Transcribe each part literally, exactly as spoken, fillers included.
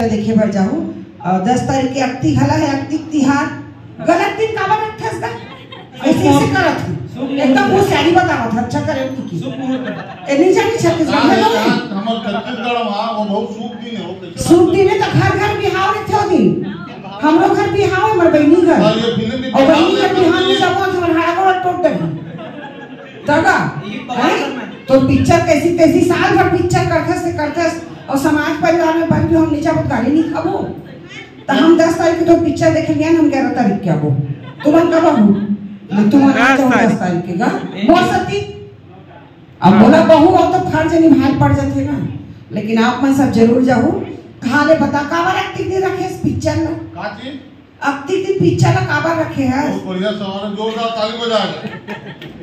देखे बर जाहू। और दस तारीख के अक्ती घला हे, अक्ती तिहार। गलत दिन काबर रखथस गा? ऐसे, ऐसे करत हूँ। एकदम होशियारी बतावत हूँ, अच्छा करे हूँ कि। ए, नहीं जानी छत्तीसगढ़ में लोग हैं। हमर छत्तीसगढ़ में वो बहुत शुभ दिन है, वो कैसे शुभ दिन है तो घर घर बिहाव रहिथे ओ दिन। हमरो घर बिहाव है, हमर बहिनी घर। हाँ, ये फिल्म भी और बहिनी घर बिहाव में जाबो तो हमर हाड़ा गोड़ टूट डरही। तगा? हैं? तो पिक्चर कैसी तैसी साल भर पिक्चर करथस से करथस और समाज परिवार में बन के हम नीचा बहुत गाली नहीं खाबो। तो हम दस तारीख के तो पिक्चर देखे गए, हम ग्यारह तारीख के आबो। तुमन कब आबो? तुमन दस तारीख के गा? मोर सती। अब मोला बहू, अब तो फर्ज निभाए पड़ जाथे ना, लेकिन आप मन सब जरूर जाहू। कहाँ ले बता, काबर अक्ती दिन रखे इस पिक्चर ला? का चीज? अक्ती दिन पिक्चर ला काबर रखे है? बहुत बढ़िया सवाल है, जोरदार ताली बजाए।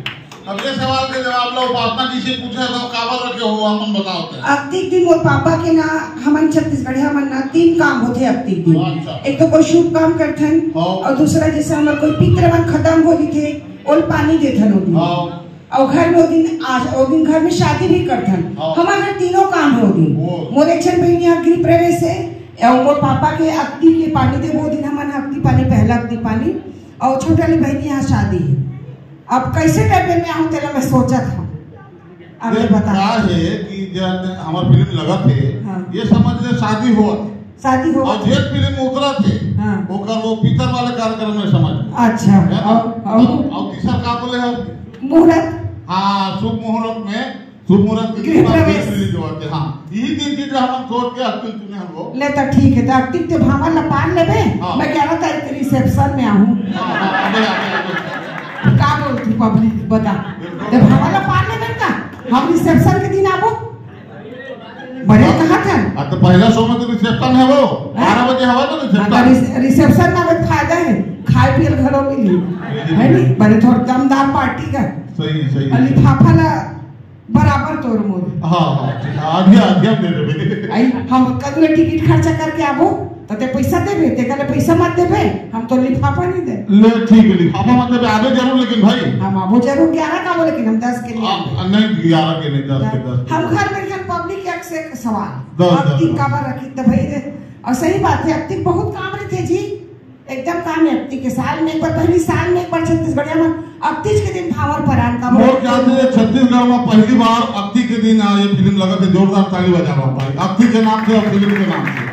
अब ये सवाल के जवाब लो, पापा जी से पूछे तो काबर रखे हो, हम बताओ ते। अक्ती दिन मोर पापा के ना, हमन छत्तीसगढ़िया मन ना तीन काम होथे अक्ती दिन। अच्छा। एक तो कोई शुभ काम करथन, हाँ। और दूसरा जैसे हमर कोई पितृ मन खत्म हो जथे, ओल पानी देथन ओ दिन। हाँ। और घर में ओ दिन आज, ओ दिन घर में शादी भी करथन। हाँ। हमर घर तीनों काम है ओ दिन। ओ। मोर एक झन बहिनी ह गृह प्रवेश है, और मोर पापा के अक्ती के पानी देबो ओ दिन, हमन अक्ती पानी, पहला अक्ती पानी, और छोटा वाली बहिनी यहाँ शादी है। अब कैसे टाइप में आहूँ तेला मैं सोचत हूँ। अब ये ये बता। का है कि जब हमार फिल्म लगत है, हाँ। ये समझ ले शादी होत है। शादी हो और जेठ फिल्म उतरत है, हाँ। ओकर वो पितर वाले कार्यक्रम में समझ ले। अच्छा, है ना? और, और? और, और तीसर का बोले हम? मुहूर्त। हाँ, शुभ मुहूर्त में, शुभ मुहूर्त के गृह दिन बाद प्रवेश। रिलीज होत है, हाँ। यही दिन की जो हम छोड़ के अक्तिल चुने हम लोग। ले तो ठीक है, तो अक्तिल ते भांवर ला पान लेबे, हाँ। मैं ग्यारह तारीख के रिसेप्शन में आहूँ। हाँ, हाँ, अबे, अबे, अबे। का बोलती पब्लिक, बता। बिल्कुल। ते भांवर ला पान लेबे का? हम रिसेप्शन के दिन आबो। बड़े कहा था? आ, तो पहला शो में तो रिसेप्शन है वो, हैं? बारह बजे हवा तो रिसेप्शन। अगर रिस-, रिसेप्शन में अगर फायदा है, खाए पिए घरों में नहीं, है नहीं? बड़े थोड़ा दमदार पार्टी का। सही है, सही है। और लिफाफा ला बराबर तोर मोर। हाँ, हाँ, ठीक है। आधी, आधी हम दे देबे। आई, हम कदू टिकट खर्चा करके आबो, तो ते पैसा देबे, ते कहले पैसा मत देबे, हम तो लिफाफा नहीं दे। ले, ठीक है, लिफाफा मत देबे, आबे जरूर, लेकिन भाई। हम आबो जरूर, ग्यारह का आबो, लेकिन हम दस के लिए आप, आबे। नहीं, ग्यारह के नहीं, दस के, दस के। हम घर में, घर पब्लिक एक से एक सवाल। दस, अब दस, तीन दस। काबर रखी, तो भाई रे, और सही बात है, अब तीन बहुत काम रहते जी। एकदम काम है, अक्ती के साल में एक बार, पहली साल में एक बार छत्तीसगढ़िया मन अक्तीज के दिन भांवर परान का मोर ख्याल से छत्तीसगढ़ में पहली बार अक्ती के दिन, आ, ये फिल्म लगत है, जोरदार ताली बजावा भाई, अक्ती के नाम से और फिल्म के नाम से।